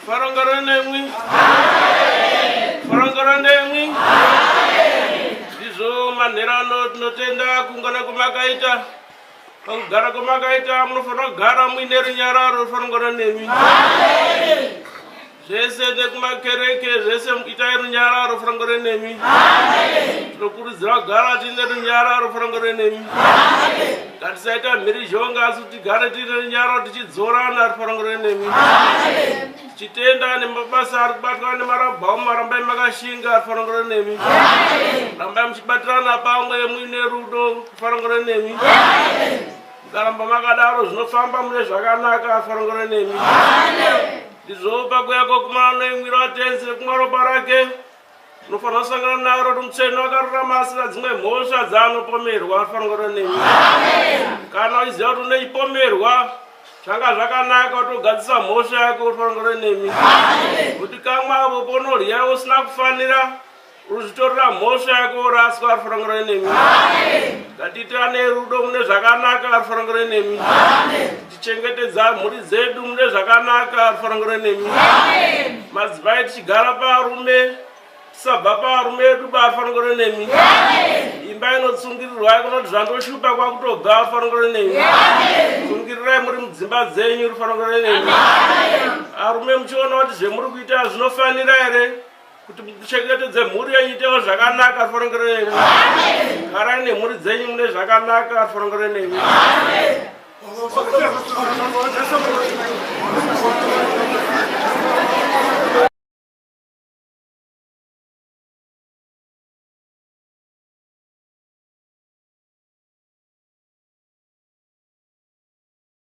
Farongoro nemwi. Farongoro nemwi. Ndizvo manherano tinotenda kuungana kwamakaita. Pakugara kwamakaita munofanira kugara muine runyararo farongoro nemi. Zvese nekumakereke zvese itai runyararo farongoro nemi. Tinokurudzira kugara tiine runyararo farongoro nemi. Ngatisaita mhirizhonga asi tigare tiine runyararo tichidzorana farongoro nemi. Tichitenda nemabasa ari kubatwa nemarabhauma rambai makashinga farongoro nemi. Rambai muchibatirana pamwe muine rudo farongoro nemi. Mukaramba makadaro zvinofamba mune zvakanaka farongoro nemi. Ndizvo pakuya kokumana noimwira watenzi nekumwa ropa rake unofanira kusangana naro kuti mutsvene wakarurama asina dzimwe mhosva dzaanopomerwa farongoro nemi. Kana uchiziva kuti unoipomerwa zvanga zvakanaka utogadzisa mhosva yako ufarongoro nemi. Kuti kamwe avo ponorya usina kufanira Uzvitorera mhosva yako woraswa rufarangiro nemi. Ngatiitirane rudo mune zvakanaka rufarangiro nemi. Tichengetedza mhuri dzedu mune zvakanaka rufarangiro nemi. Madzimai tichigara parume tisabva parume edu barufarangiro nemi. Imba inotsungirirwa kunoti zvandoshupa kwakutobva rufarangiro nemi. Tsungirirai muri mudzimba dzenyu rufarangiro nemi. Arume muchiona kuti zvemuri kuita zvinofanira here? Kuti muchengetedze mhuri yenyu itewo zvakanaka rifanongere nemi. Garai nemhuri dzenyu mune zvakanaka rifanongere nemi.